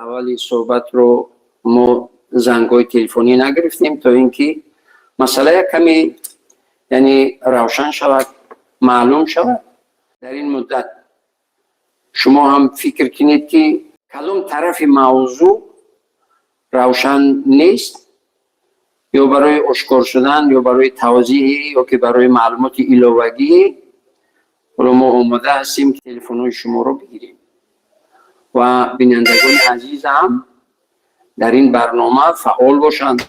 Аввали суҳбатро мо зангҳои телефонӣ нагирифтем, то ин ки масъала як каме, яъне, равшан шавад, маълум шавад. Дар ин муддат шумо ҳам фикр кунед, ки кадом тарафи мавзӯъ равшан нест, ё барои ошкор шудан, ё барои тавзеҳӣ, ё ки барои маълумоти иловагӣ. Ҳоло мо омода ҳастем, ки телефонҳои шуморо бигирем ва бинандагони азизам дар ин барнома фаъол бошанд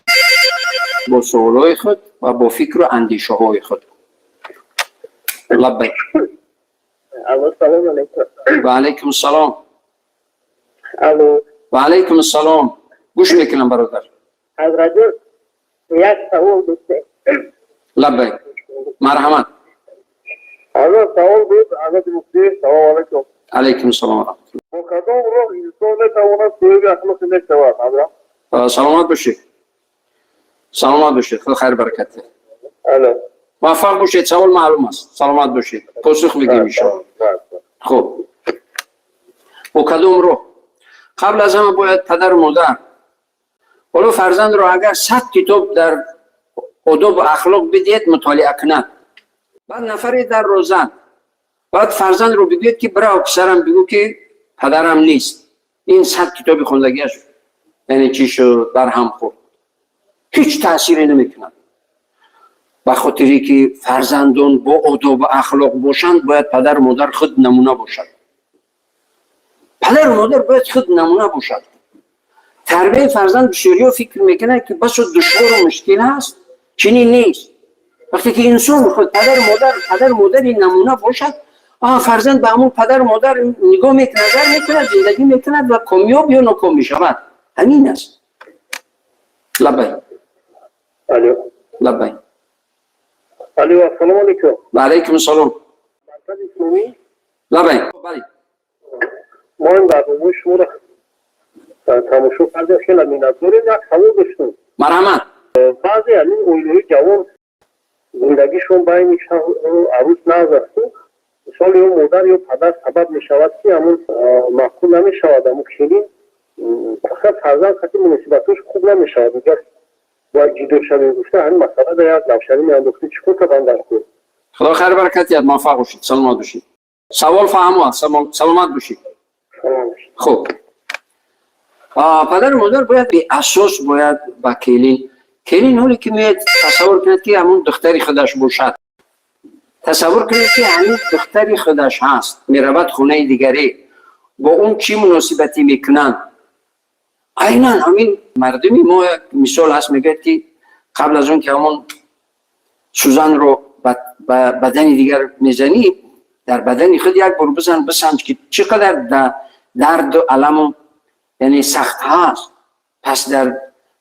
бо суолҳои худ ва бо фикру андешаҳои худ. Лаббайк. Алло, салом алейкум. Ва алайкум салом. Алло. Ва алайкум ассалом, гӯш мекунам, бародар. Ҳазратҷон, як савол доштем. Лаббайк, марҳамат. Ҳазрат, савол буд, ҳазрати муфтӣ, салом алейкум. Алайкум салом ва раҳматуллоҳ. Бо кадом роҳ инсон метавонад соҳиби ахлоқи нек шавад, ҳазрат? Саломат бошед, саломат бошед, худо хайр баракат диҳад. Алло. Муваффақ бошед. Савол маълум аст, саломат бошед, посух мегӯем, иншоалло. Хуб, бо кадом роҳ? Қабл аз ҳама бояд падару модар, ҳоло фарзандро агар 100 китоб дар одобу ахлоқ бидиҳед, мутолиа кунад, баъд нафаре дарро зад, баъд фарзандро бигӯед, ки бирав, писарам, бигӯ, ки падарам нест, ин 100 китоби хондагиаш, яъне, чӣ шуд? Барҳам хӯрд, ҳеҷ таъсире намекунад. Ба хотире ки фарзандон бо одобу ахлоқ бошанд, бояд падару модар худ намуна бошад. Падару модар бояд худ намуна бошад. Тарбияи фарзанд, бисёриҳо фикр мекунанд, ки басо душвору мушкил аст. Чунин нест. Вақте ки инсон худ падару модари намуна бошад, фарзанд ба ҳамон падару модар нигоҳ мекунад, назар мекунад, зиндагӣ мекунад ва комёб ё ноком мешавад. Ҳамин аст. Лаббай. Алло. Лаббай. Алло, ассалому алейкум. Ва алайкум ассалом. Маркази исломӣ? Лаббай, бале. Мо ин барномаи шуморо тамошо кардем, хеле миннатдорем. Як савол доштем. Марҳамат. Баъзе аз ин оилаҳои ҷавон зиндагишон байни шавҳару арӯс нағз асту, мисол, ё модар ё падар сабаб мешавад, ки ҳамун маъқул намешавад, ҳамун келин фақат фарзанд қати муносибатҳош хуб намешавад, дигар бояд ҷудо шавем гуфта, ҳамин масъала як равшанӣ меандохтем, чӣ кор кардан дар кор? Худо хайр баракат диҳад. Муваффақ бошед, саломат бошед. Савол фаҳмо аст. Саломат бошед. Хуб, падару модар бояд беасос бояд ба келин, ҳоле ки меяд, тасаввур кунад, ки ҳамун духтари худаш бошад. Тасаввур кунед, ки ҳамин духтари худаш ҳаст, меравад хонаи дигаре, бо он чӣ муносибатӣ мекунанд? Айнан ҳамин мардуми мо як мисол ҳаст, мегӯяд, ки қабл аз он ки ҳамон сӯзанро ба бадани дигар мезанӣ, дар бадани худ як бор бизан, бисанҷ, ки чӣ қадар дарду аламу, яъне, сахт ҳаст, пас дар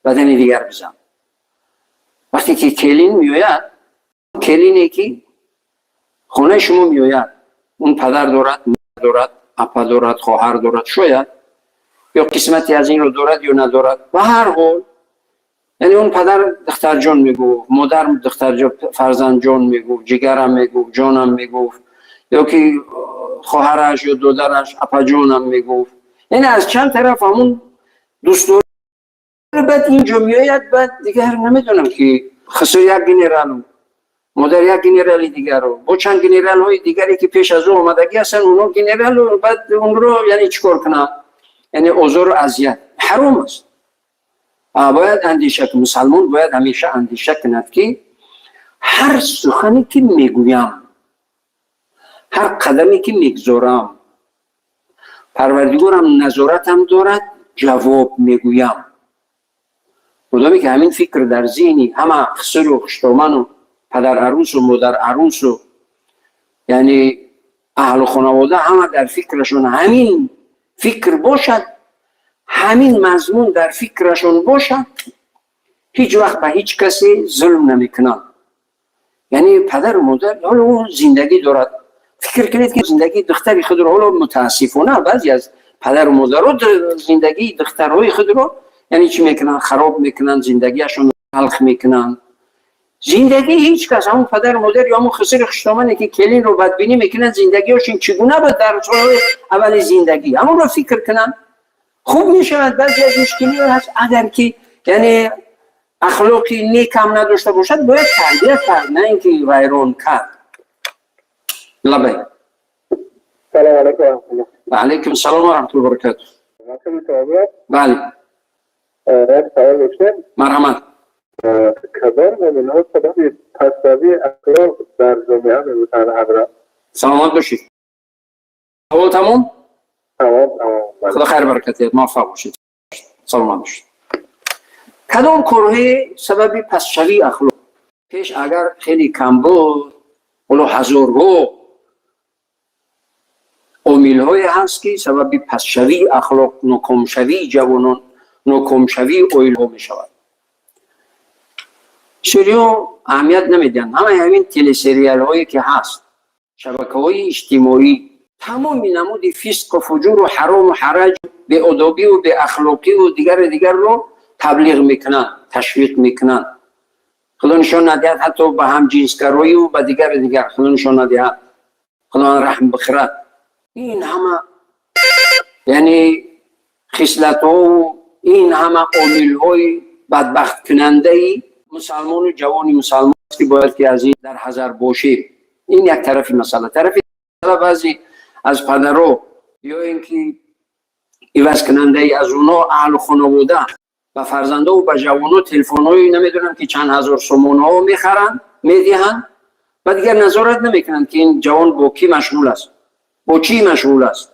бадани дигар бизан. Вақте ки келин меояд, келине ки хонаи шумо меояд, он падар дорад, дорад, апа дорад, хоҳар дорад, шояд ё қисмате аз инро дорад ё надорад. Ба ҳар ҳол, яъне, он падар духтарҷон мегуфт, модар духтарҷон, фарзандҷон мегуфт, ҷигарам мегуфт, ҷонам мегуфт, ё ки хоҳараш ё додараш апаҷонам мегуфт. Яъне, аз чанд тараф ҳамун дӯстдорӣ. Баъд инҷо меояд, баъд дигар намедонам, ки хусур як генералу модар як генерали дигару бо чанд генералҳои дигаре, ки пеш аз ӯ омадагӣ ҳастанд, онҳо генералу, баъд онро, яъне, чӣ кор кунанд? Яъне, озору азият ҳаром аст. Бояд андеша, мусалмон бояд ҳамеша андеша кунад, ки ҳар сухане ки мегӯям, ҳар қадаме ки мегузорам, Парвардигорам назоратам дорад, ҷавоб мегӯям. Одаме ки ҳамин фикр дар зеҳни ҳама хусуру хуштоману падар арӯсу модар арӯсу, яъне, аҳлу хонавода, ҳама дар фикрашон ҳамин фикр бошад, ҳамин мазмун дар фикрашон бошад, ҳеҷ вақт ба ҳеҷ касе зулм намекунанд. Яъне, падару модар ҳоло ӯ зиндагӣ дорад. Фикр кунед, ки зиндагии духтари худро, ҳоло мутаассифона баъзе аз падару модаро зиндагии духтарҳои худро, яъне, чӣ мекунанд? Хароб мекунанд, зиндагиашон талх мекунанд. Зиндагии ҳеҷ кас, ҳамон падару модар ё ҳамон хусури хуштомане, ки келинро бадбинӣ мекунанд, зиндагиҳошон чӣ гуна буд дар солҳои аввали зиндагӣ, ҳамонро фикр кунанд. Хуб мешавад, баъзе аз мушкилиҳо ҳаст, агар ки яъне ахлоқи некам надошта бошад, бояд тарбия кард, на ин ки вайрон кард. Лабай. Салом алейкум ва раҳматуллоҳ. Ва алайкум салом ва раҳматуллоҳи ва баракатуҳ. Бале. Як савол доштем. Марҳамат. Кадом омилҳо сабаби пасравии ахлоқ дар ҷомеа мебошанд, ҳазрат? Саломат бошед. Савол тамом? Тамом, тамом. Худо хайр баракат диҳад, муваффақ бошед, саломат бошед. Кадом корҳои сабаби пастшавии ахлоқ? Пеш агар хеле кам буд, ҳоло ҳазорҳо омилҳое ҳаст, ки сабаби пастшавии ахлоқ, нокомшавии ҷавонон, нокомшавии оилаҳо мешавад. Бисёриҳо аҳамият намедиҳанд. Ҳамаи ҳамин телесериалҳое, ки ҳаст, шабакаҳои иҷтимоӣ, тамоми намуди фисқу фуҷуру ҳарому ҳараҷ, беодобиву беахлоқиву дигару дигарро таблиғ мекунанд, ташвиқ мекунанд. Худо нишон надиҳад, ҳатто ба ҳамҷинсгароиву ба дигару дигар. Худо нишон надиҳад, Худованд раҳм бихӯрад. Ин ҳама яъне хислатҳову ин ҳама омилҳои бадбахткунандаи мусалмону ҷавони мусалмон аст, ки бояд ки аз ин дар ҳазар бошем. Ин як тарафи масъала. Тарафи баъзе аз падаро ё ин ки ивазкунандаи аз онҳо аҳлу хонавода ба фарзандову ба ҷавоно телефонҳои намедонам ки чанд ҳазор сомонаҳо мехаранд, медиҳанд ва дигар назорат намекунанд, ки ин ҷавон бо кӣ машғул аст, бо чӣ машғул аст,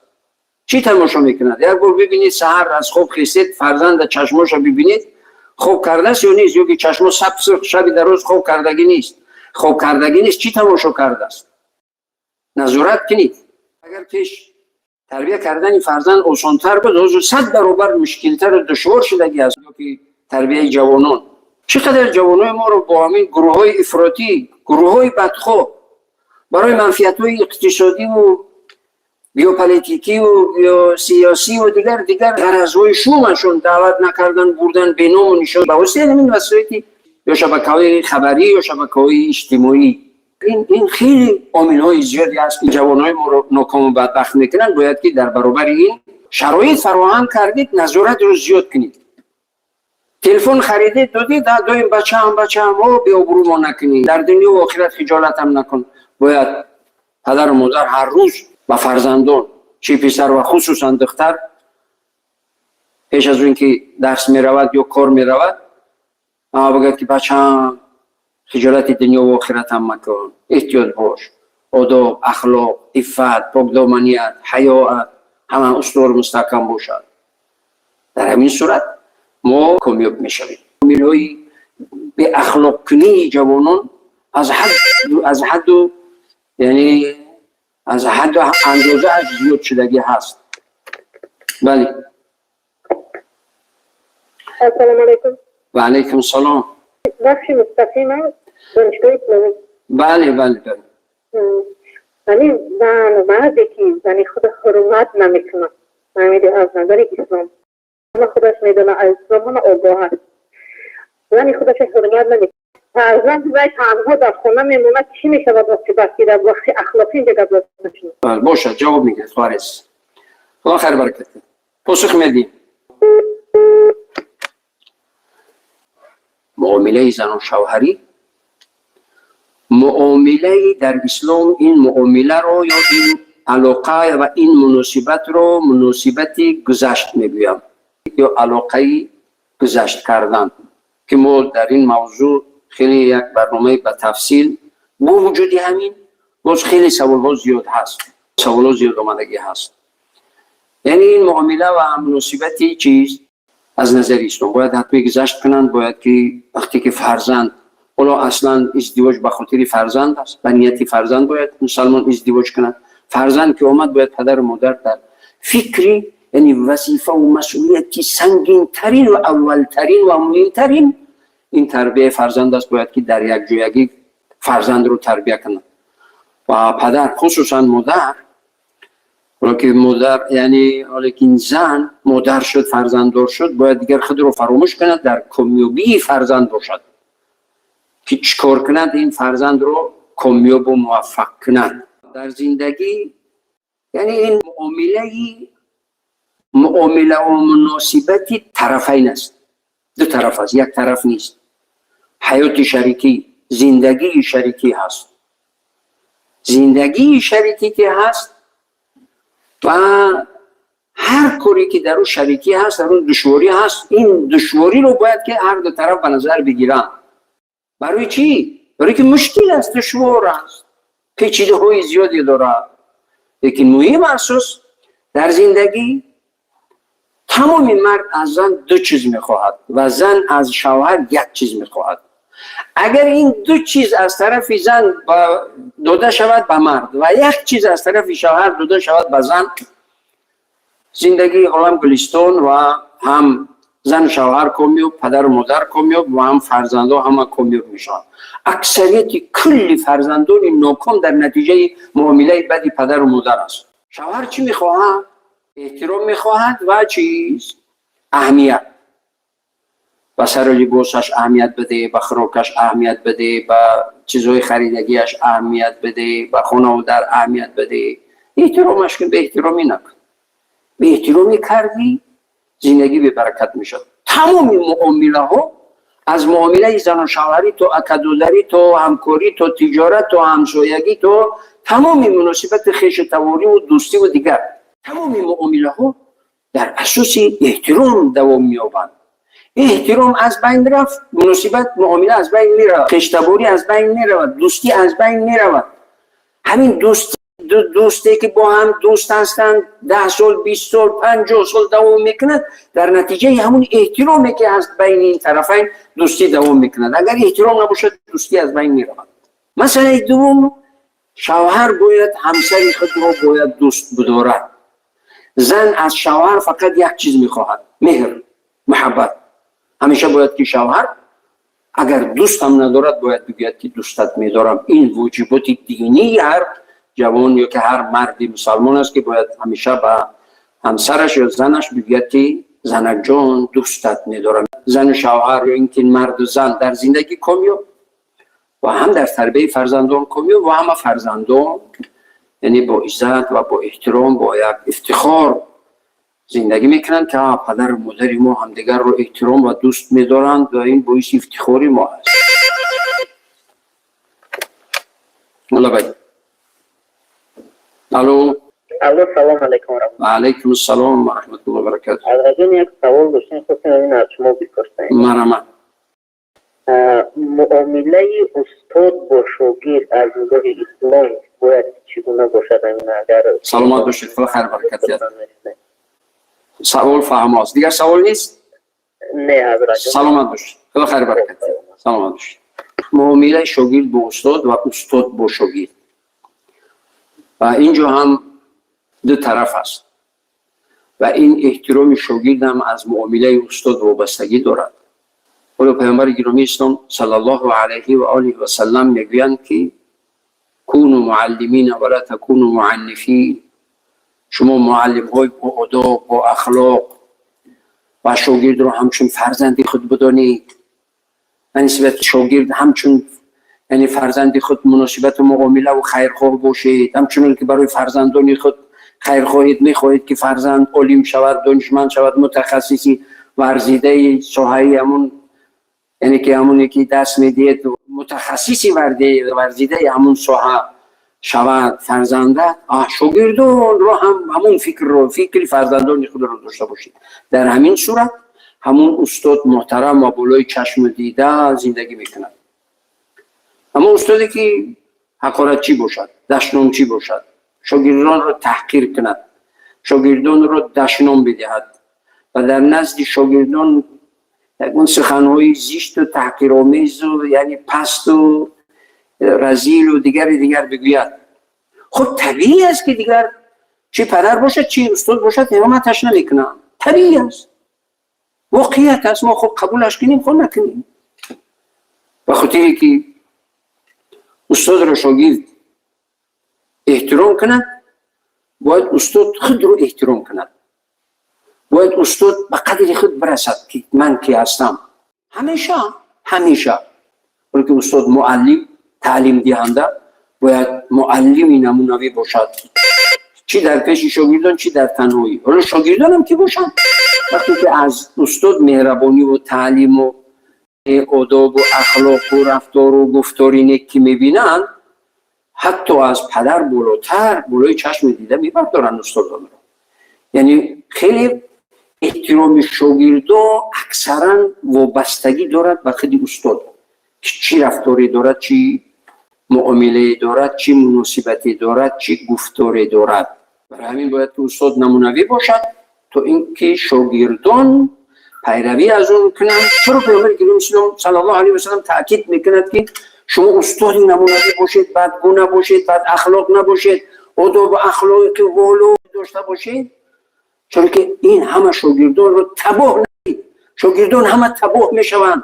чӣ тамошо мекунад. Як бор бибинед, саҳар аз хоб хестед, фарзанда чашмоша бибинед, хоб кардааст ё нест, ё ки чашмо саб сурх, шаби дароз хоб кардагӣ нест, хоб кардагӣ нест, чӣ тамошо кардааст, назорат кунед. Агар пеш тарбия кардани фарзанд осонтар буд, ҳозир 100 баробар мушкилтару душвор шудагӣ аст. Ё ки тарбияи ҷавонон, чӣ қадар ҷавонои моро бо ҳамин гурӯҳҳои ифротӣ, гурӯҳҳои бадхоҳ барои манфиатҳои иқтисодиву геополитикиву ё сиёсиву дигар дигар ғаразҳои шумашон даъват накардан, бурдан беному нишон ба воситаи ҳамин васоити ё шабакаҳои хабарӣ, ё шабакаҳои иҷтимоӣ. Ин хеле омилҳои зиёде аст, ки ҷавонҳои моро нокому бадбахт мекунанд. Бояд ки дар баробари ин шароит фароҳам кардед, назоратро зиёд кунед. Телефон харидед, додед, доим бачаам, бачаам, о, беобрӯмо накунӣ, дар дунё ва охират хиҷолатам накун. Бояд падару модар ҳар рӯз ба фарзандон, чӣ писар ва хусусан духтар, пеш аз он ки дарс меравад ё кор меравад, бигӯяд, ки бачаам, хиҷолати дунё ва охиратам макун, эҳтиёт бош, одоб, ахлоқ, иффат, покдоманият, ҳаёат ҳама устувор, мустаҳкам бошад. Дар ҳамин сурат мо комёб мешавем. Омилҳои беахлоқкунии ҷавонон аз ҳадду, яъне аз ҳадду андозааш зиёд шудагӣ ҳаст. Бале. Ассалому алайкум. Ва алайкум салом. Бахши мустақим аст, донишгоҳи исломӣ? Бале. Ҳамин зану марде, ки зани худро ҳурмат намекунад, ҳамиди аз назари ислом ҳама худаш медонад, аз ислом ҳама огоҳ аст, зани худашро ҳурмат намекунад, фарзанд вай танҳо дар хона мемонад, чӣ мешавад оқибат, ки дар вақти ахлоқӣ инҷа гап зада нашуд? Бошад, ҷавоб мегирад хоҳарез. Худо хайр баракат диҳад. Посух медиҳем. Муомилаи зану шавҳарӣ, муомилаи дар ислом ин муомиларо ё ин алоқа ва ин муносибатро муносибати гузашт мегӯям ё алоқаи гузашт кардан, ки мо дар ин мавзӯъ хеле як барномаи ба тафсил. Бо вуҷуди ҳамин боз хеле саволҳо зиёд ҳаст, саволҳо зиёд омадагӣ ҳаст. Яъне ин муомила ва муносибати чиз аз назари ислом бояд ҳатмӣ гузашт кунанд. Бояд ки вақте ки фарзанд, ҳоло аслан издивоҷ ба хотири фарзанд аст, ба нияти фарзанд бояд мусалмон издивоҷ кунад. Фарзанд ки омад, бояд падару модар дар фикри, яъне вазифаву масъулияти сангинтарин ва аввалтарин ва муҳимтарин ин тарбияи фарзанд аст. Бояд ки дар якҷоягӣ фарзандро тарбия кунанд ва падар, хусусан модар. Ҳоло ки модар, яъне ҳоло ки ин зан модар шуд, фарзанддор шуд, бояд дигар худро фаромӯш кунад, дар комёбии фарзанд бошад, ки чӣ кор кунад, ин фарзандро комёбу муваффақ кунад дар зиндагӣ. Яъне ин муомилаи Муомила ва муносибати тарафайн аст, ду тараф аст, як тараф нест. Ҳаёти шарикӣ, зиндагии шарикӣ ҳаст. Зиндагии шарикӣ ки ҳаст ва ҳар коре ки дар ӯ шарикӣ ҳаст, дар он душворӣ ҳаст. Ин душвориро бояд ки ҳар ду тараф ба назар бигиранд. Барои чӣ? Барои ки мушкил аст, душвор аст, печидаҳои зиёде дорад. Лекин муҳим, асос дар зиндагӣ, тамоми мард аз зан ду чиз мехоҳад ва зан аз шавҳар як чиз мехоҳад. Агар ин ду чиз аз тарафи зан дода шавад ба мард ва як чиз аз тарафи шавҳар дода шавад ба зан, зиндагии олам гулистон ва ҳам зану шавҳар комёб, падару модар комёб ва ҳам фарзандҳо ҳама комёб мешаванд. Аксарияти кулли фарзандони ноком дар натиҷаи муомилаи бади падару модар аст. Шавҳар чӣ мехоҳад? Эҳтиром мехоҳад ва чиз, аҳамият. Ба сару либосаш аҳамият биде, ба хӯрокаш аҳамият биде, ба чизҳои харидагиаш аҳамият биде, ба хонаву дар аҳамият биде, эҳтиромаш кун, беэҳтиромӣ накун. Беэҳтиромӣ кардӣ, зиндагӣ бебаракат мешавад. Тамоми муомилаҳо, аз муомилаи зану шавҳарӣ то акадодарӣ, то ҳамкорӣ, то тиҷорат, то ҳамсоягӣ, то тамоми муносибати хешу тавориву дӯстиву дигар, тамоми муомилаҳо дар асоси эҳтиром давом меёбанд. Эҳтиром аз байн рафт, муносибат, муомила аз байн меравад, хештаборӣ аз байн меравад, дӯстӣ аз байн меравад. Ҳамин дӯст, дӯсте ки бо ҳам дӯст ҳастанд, 10 сол, 20 сол, 50 сол давом мекунад, дар натиҷаи ҳамун эҳтироме ки ҳаст байни ин тарафайн, дӯстӣ давом мекунад. Агар эҳтиром набошад, дӯстӣ аз байн меравад. Масъалаи дуввум: шавҳар бояд ҳамсари худро бояд дӯст бидорад. Зан аз шавҳар фақат як чиз мехоҳад: меҳр, муҳаббат. Ҳамеша бояд ки шавҳар, агар дӯстам надорад, бояд бигӯяд ки дӯстат медорам. Ин воҷиботи динии ҳар ҷавон ё ки ҳар марди мусалмон аст, ки бояд ҳамеша ба ҳамсараш ё занаш бигӯяд ки занакҷон, дӯстат медорам. Зану шавҳар ё ин ки марду зан дар зиндагӣ комёб ва ҳам дар тарбияи фарзандон комёб ва ҳама фарзандон, яъне бо иззат ва бо эҳтиром, бо як ифтихор зиндагӣ мекунанд, ки падару модари мо ҳамдигарро эҳтиром ва дӯст медоранд ва ин боиси ифтихори мо аст. Лабай, алло. Алло, салом алайкум. Ва алайкум ассалом ва раҳматуллоҳи ва баракатуҳ. Ҳазратҷон, як савол доштем, хостем ин аз шумо бипурсем. Марҳамат. Муомилаи устод бо шогирд аз нигоҳи ислом бояд чӣ гуна бошад, агар Саломат бошед, худо хайр баракат диҳад. Савол фаҳмост. Дигар савол нест? Не, ҳазратҷон. Саломат бошед, худо хайр баракат диҳад, саломат бошед. Муомилаи шогирд бо устод ва устод бо шогирд ва инҷо ҳам ду тараф аст ва ин эҳтироми шогирдам аз муомилаи устод вобастагӣ дорад. Ҳоло паёмбари гиромии ислом саллаллоҳу алайҳи ва олиҳи васаллам мегӯянд ки كونوا معلمين ولا تكونوا معنفين. Шумо муаллимҳои бо одоб, бо ахлоқ ва шогирдро ҳамчун фарзанди худ бидонед ва нисбати шогирд ҳамчун, яъне, фарзанди худ муносибату муомилаву хайрхоҳ бошед. Ҳамчунон ки барои фарзандони худ хайрхоҳед, мехоҳед ки фарзанд олим шавад, донишманд шавад, мутахассиси варзидаи соҳаи ҳамун, яъне ки ҳамоне ки даст медиҳед, мутахассиси варзидаи ҳамун соҳа шавад фарзанда, шогирдонро ҳам ҳамун фикрро, фикри фарзандони худро дошта бошед. Дар ҳамин сурат ҳамун устод муҳтарам ва болои чашму дида зиндагӣ мекунад. Аммо устоде ки ҳақоратчӣ бошад, дашномчӣ бошад, шогирдонро таҳқир кунад, шогирдонро дашном бидиҳад ва дар назди шогирдон ягон суханҳои зишту таҳқиромезу, яъне пасту разилу дигари дигар бигӯяд, хуб, табиӣ аст, ки дигар чӣ падар бошад, чӣ устод бошад, ҳурматаш намекунам. Табиӣ аст, воқеият аст. Мо хуб қабулаш кунем, хуб накунем. Ба хотире ки устодро шогирд эҳтиром кунад, бояд устод худро эҳтиром кунад, бояд устод ба қадри худ бирасад, ки ман ки ҳастам. Ҳамеша, ҳамеша ки устод, муаллим, таълимдиҳанда бояд муаллими намунавӣ бошад. Чӣ дар пеши шогирдон, чӣ дар танҳоӣ. Ҳоло шогирдонам ки бошанд, вақте ки аз устод меҳрабониву таълиму одобу ахлоқу рафтору гуфтори нек ки мебинанд, ҳатто аз падар болотар болои чашми дида мебардоранд устодонро. Яъне хеле эҳтироми шогирдо аксаран вобастагӣ дорад ба худи устод, чӣ рафторе дорад, чӣ муомилае дорад, чӣ муносибате дорад, чӣ гуфторе дорад. Барои ҳамин бояд ки устод намунавӣ бошад, то ин ки шогирдон пайравӣ аз он кунанд. Чаро Паёмбари гиромии Ислом саллаллоҳу алайҳи васаллам таъкид мекунад, ки шумо устоди намунавӣ бошед, бадгӯ набошед, бадахлоқ набошед, одобу ахлоқи воло дошта бошед? Чаро ки ин ҳама шогирдонро табоҳ надид. Шогирдон ҳама табоҳ мешаванд,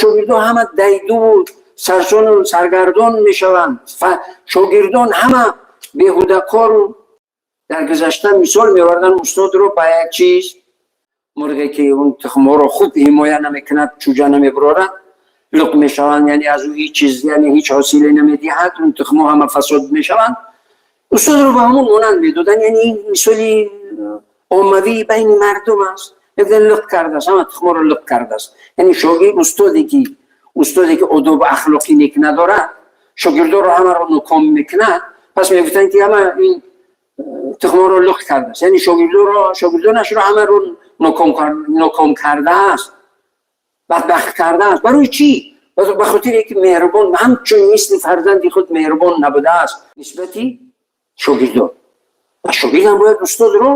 шогирдон ҳама дайдуву сарсону саргардон мешаванд, шогирдон ҳама беҳудакору. Дар гузашта мисол меоварданд устодро ба як чиз: мурғе ки он тухмҳоро хуб ҳимоя намекунад, чӯҷа намебарорад, луқ мешаванд, яъне аз ӯ ҳеҷ чиз, яъне ҳеҷ ҳосиле намедиҳад, он тухмҳо ҳама фасод мешаванд. Устодро ба ҳамон монанд медоданд. Яъне ин мисоли оммавии байни мардум аст. Мегӯянд, луқ кардааст, ҳама тухмҳоро луқ кардааст. Яъне шогирд, устоде ки одобу ахлоқи нек надорад, шогирдоро ҳамаро ноком мекунад. Пас мегуфтанд, ки ҳама ин тухмҳоро луқ кардааст, яъне шогирдонашро ҳамаро ноком кардааст, бадбахт кардааст. Барои чӣ? Ба хотире ки меҳрубон, ҳамчун мисли фарзанди худ меҳрубон набудааст нисбати шогирдон. Ва шогирдам бояд устодро,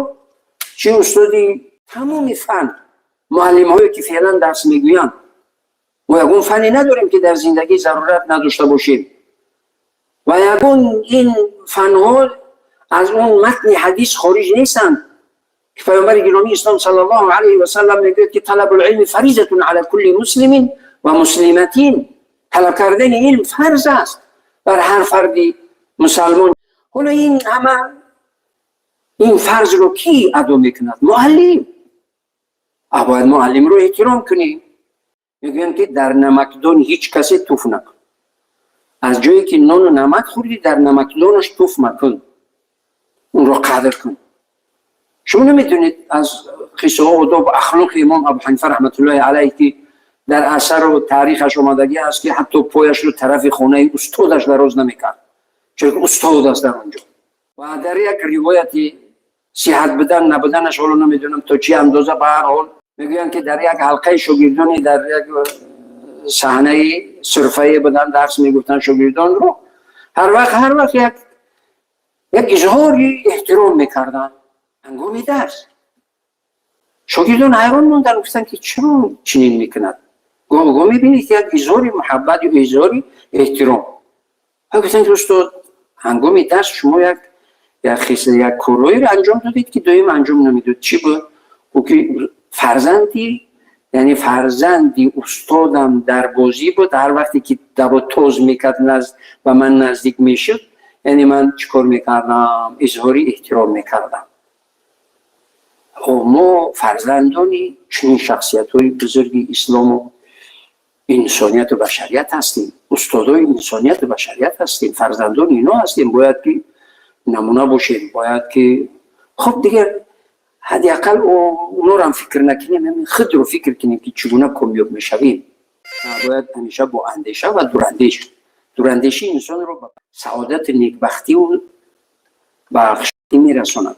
чӣ устоди тамоми фан, муаллимҳое ки феълан дарс мегӯянд, мо ягон фанне надорем, ки дар зиндагӣ зарурат надошта бошем, ва ягон ин фанҳо аз он матни ҳадис хориҷ нестанд, ки Паёмбари гиромии Ислом саллаллоҳу алайҳи васаллам мегӯяд, ки طلب العلم فريضة على كل مسلم ومسلمة. Талаб кардани илм фарз аст бар ҳар фарди мусалмон. Ҳоло ин ҳама ин фарзро кӣ адо мекунад? Муаллим. Бояд муаллимро эҳтиром кунем. Мегӯям, ки дар намакдон ҳеҷ касе туф накун. Аз ҷое ки нону намак хӯрдӣ, дар намакдонаш туф макун, онро қадр кун. Шумо наметавонед аз қиссаҳо, одобу ахлоқи Имом Абу Ҳанифа раҳматуллоҳи алайҳ, ки дар асару таърихаш омадагӣ аст, ки ҳатто пояшро тарафи хонаи устодаш дароз намекард, чунки устод аст дар он ҷо. Ва дар як ривояти сиҳат будан набуданаш ҳоло намедонам то чӣ андоза, ба ҳар ҳол мегӯянд, ки дар як ҳалқаи шогирдоне дар як саҳнаи сурфае буданд, дарс мегуфтанд шогирдонро. Ҳар вақт як изҳори эҳтиром мекарданд ҳангоми дарс. Шогирдон ҳайрон монданд, гуфтанд, ки чаро чунин мекунад? Гоҳ гоҳ мебинед, як изҳори муҳаббат ё изҳори эҳтиром. Гуфтанд, ки устод, ҳангоми дарс шумо як корҳоеро анҷом додед, ки доим анҷом намедод. Чӣ буд? Ӯ ки фарзанди, яъне фарзанди устодам дар бозӣ буд, ҳар вақте ки даво тоз мекард, назд ба ман наздик мешуд, яъне ман чӣ кор мекардам? Изҳори эҳтиром мекардам. Мо фарзандони чунин шахсиятҳои бузурги ислому инсонияту башарият ҳастем, устодои инсонияту башарият ҳастем, фарзандони ино ҳастем. Бояд ки намуна бошем, бояд ки, хуб, дигар ҳадди ақал онорам фикр накунем, худро фикр кунем, ки чӣ гуна комёб мешавем. Бояд ҳамеша бо андеша ва дурандеш. Дурандешӣ инсонро ба саодату некбахтиву ба хушбахтӣ мерасонад.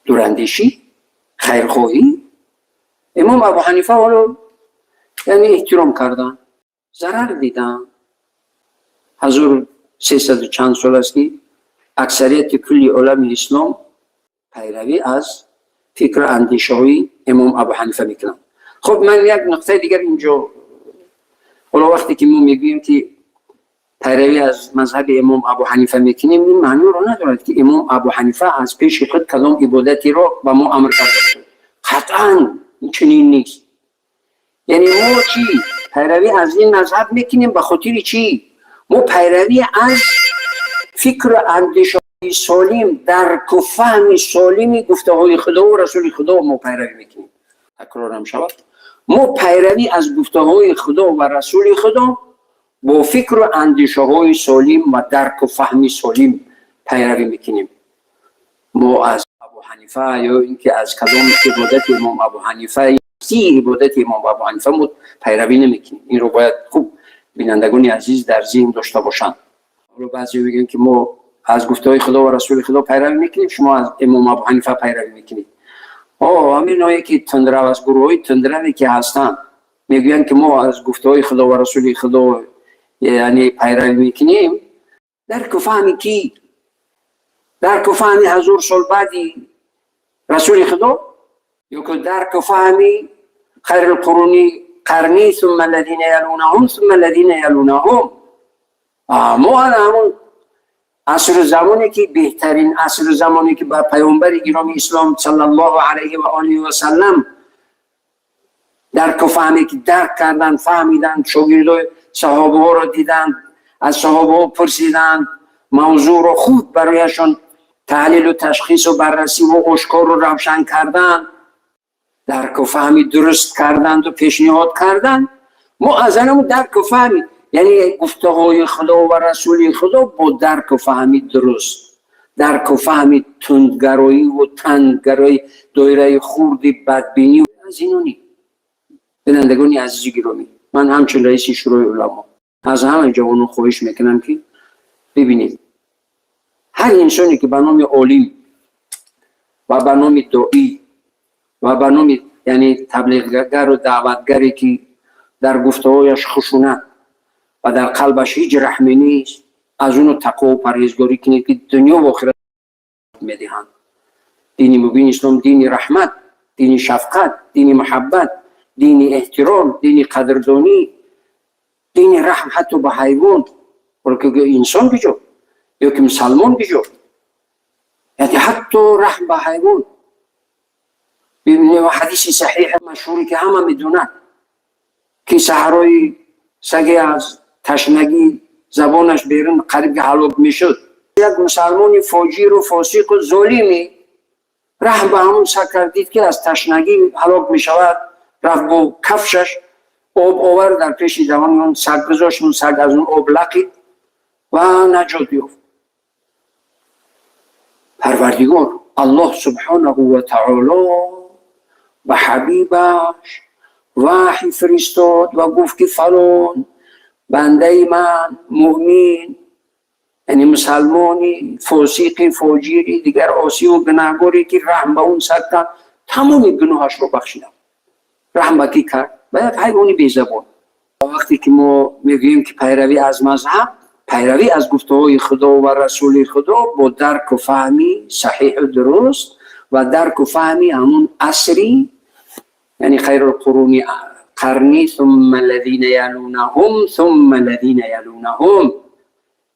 Дурандешӣ, хайрхоҳӣ. Имом Абу Ҳанифа ҳоло, яъне эҳтиром карданд, зарар диданд. 1300 чанд сол аст, ки аксарияти кулли олами ислом пайравӣ аз фикру андешаҳои Имом Абу Ҳанифа мекунанд. Хуб, ман як нуқтаи дигар инҷо. Ҳоло вақте ки мо мегӯем, ки пайравӣ аз мазҳаби Имом Абу Ҳанифа мекунем, ин маъноро надорад, ки Имом Абу Ҳанифа аз пеши худ кадом ибодатеро ба мо амр карда. Қатъан чунин нест. Яъне мо чӣ пайравӣ аз ин мазҳаб мекунем? Ба хотири чӣ? Мо пайравӣ аз фикру андешаҳои солим, дарку фаҳми солими гуфтаҳои Худову Расули Худо мо пайравӣ мекунем. Такрорам шавад: мо пайравӣ аз гуфтаҳои Худо ва Расули Худо бо фикру андешаҳои солим ва дарку фаҳми солим. пайравӣ мекунем. Мо аз Абу Ҳанифа ё ин ки аз кадом ибодати имом Абу Ҳанифа, си ибодати имом Абу Ҳанифа мо пайравӣ намекунем. Инро бояд хуб бинандагони азиз дар зеҳн дошта бошанд. Ҳоло баъзе мегӯянд, ки мо аз гуфтаҳои Худо ва Расули Худо пайравӣ мекунем, шумо аз имом Абу Ҳанифа пайравӣ мекунед. О, ҳаминое ки тундрав, аз гурӯҳҳои тундраве ки ҳастанд, мегӯянд, ки мо аз гуфтаҳои Худо ва Расули Худо, яъне, пайравӣ мекунем. Дарку фаҳми кӣ? Дарку фаҳми 1000 сол баъди Расули Худо ё ки дарку фаҳми خير القرون قرني ثم الذين يلونهم ثم الذين يلونهم؟ Мо ана ҳамон асру замоне ки беҳтарин асру замоне ки ба паёмбари гироми ислом صلى الله عليه وآله وسلم дарку фаҳме ки дарк карданд, фаҳмиданд, шогирдои саҳобаҳоро диданд, аз саҳобаҳо пурсиданд, мавзӯъро хуб барояшон таҳлилу ташхису баррасиву ошкору равшан карданд, дарку фаҳми дуруст карданду пешниҳод карданд. Мо аз анаму дарку фаҳми, яъне гуфтаҳои Худо ва Расули Худо бо дарку фаҳми дуруст, дарку фаҳми тундгароиву танггарои, доираи хурди бадбинӣ, аз ино ни. Бинандагони азизи гиромӣ, ман ҳамчун раиси Шӯрои уламо аз ҳама ҷавонон хоҳиш мекунам, ки бибинед, ҳар инсоне ки ба номи олим ва ба номи доӣ ва ба номи, яъне, таблиғгару даъватгаре ки дар гуфтаҳояш хушунат ва дар қалбаш ҳеҷ раҳме нест, аз уну тақвову парҳезгорӣ кунед, ки дунё ва охират медиҳанд. Дини мубини ислом дини раҳмат, дини шафқат, дини муҳаббат, дини эҳтиром, дини қадрдонӣ, дини раҳм ҳатто ба ҳайвон. Инсон биҷо ё ки мусалмон биҷо, яъне ҳатто раҳм ба ҳайвон. Ҳадиси саҳиҳи машҳуре ки ҳама медонад, ки саҳрои саге аз ташнагӣ забонаш берун, қариб ки ҳалок мешуд, як мусалмони фоҷиру фосиқу золими раҳм ба ҳамон саг кардид, ки аз ташнагӣ ҳалок мешавад. Рафт, бо кафшаш об овард, дар пеши даҳони он саг гузошт. Он саг аз он об лақид ва наҷот ёфт. Парвардигор Аллоҳ سبحانه وتعالى ба ҳабибаш ваҳй фиристод ва гуфт, ки фалон бандаи ман муъмин, яъне мусалмони фосиқи фоҷири дигар осиву гунаҳгоре ки раҳм ба он саг кард, тамоми гуноҳашро бахшидам. Раҳм ба кӣ кард? Ба як ҳайвони безабон. Вақте ки мо мегӯем, ки пайравӣ аз мазҳаб, пайравӣ аз гуфтаҳои Худо ва Расули Худо бо дарку фаҳми саҳиҳу дуруст ва дарку фаҳми ҳамун асри, яъне خير القرون قرني ثم الذين يلونهم ثم الذين يلونهم,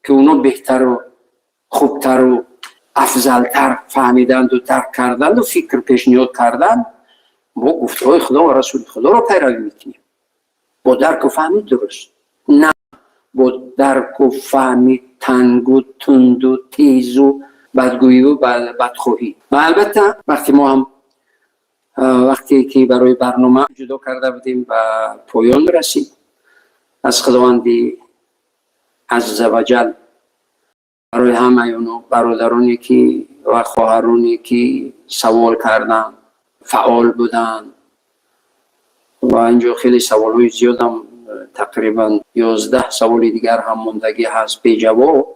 ки оно беҳтару хубтару афзалтар фаҳмиданду дарк карданду фикр пешниҳод карданд, мо гуфтаҳои Худо ва Расули Худоро пайравӣ мекунем бо дарку фаҳми дуруст, на бо дарку фаҳми тангу тунду тезу бадгӯию бадхоҳӣ. Ва албатта, вақте мо ҳам, вақте ки барои барнома ҷудо карда будем, ба поён расид. Аз Худованди عز وجل барои ҳамаи оно бародароне ки ва хоҳароне ки савол карданд, фаъол буданд, ва инҷо хеле саволҳои зиёдам, тақрибан 11 саволи дигар ҳам мондагӣ ҳаст беҷавоб,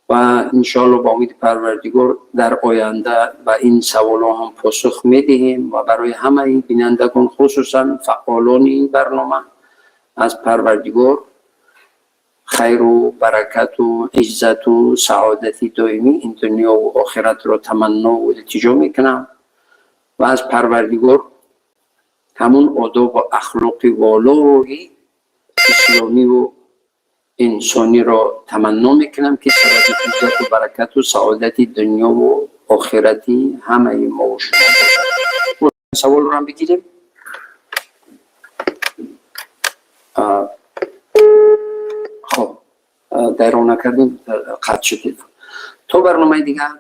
ва иншоалло ба умиди Парвардигор дар оянда ба ин саволҳо ҳам посух медиҳем. Ва барои ҳамаи бинандагон, хусусан фаъолони ин барнома, аз Парвардигор хайру баракату иззату саодати доимӣ ин дунёву охиратро таманнову илтиҷо мекунам ва аз Парвардигор ҳамун одобу ахлоқи волои исломиву инсониро таманно мекунам, ки сабаби иззату баракату саодати дунёву охирати ҳамаи мову шумо бошад. Саволро ҳам бигирем. Хоб, дайро накардем, қатъ шуд телефон. То барномаи дигар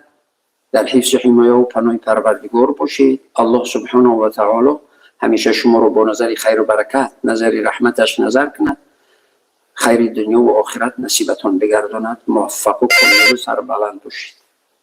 дар ҳифзу ҳимояву паноҳи Парвардигор бошед. Аллоҳ سبحانه وتعالى ҳамеша шуморо бо назари хайру баракат, назари раҳматаш назар кунад. Хайри дунё ва охират насибатон бигардонад. Муваффақу комёбу сарбаланд бошед.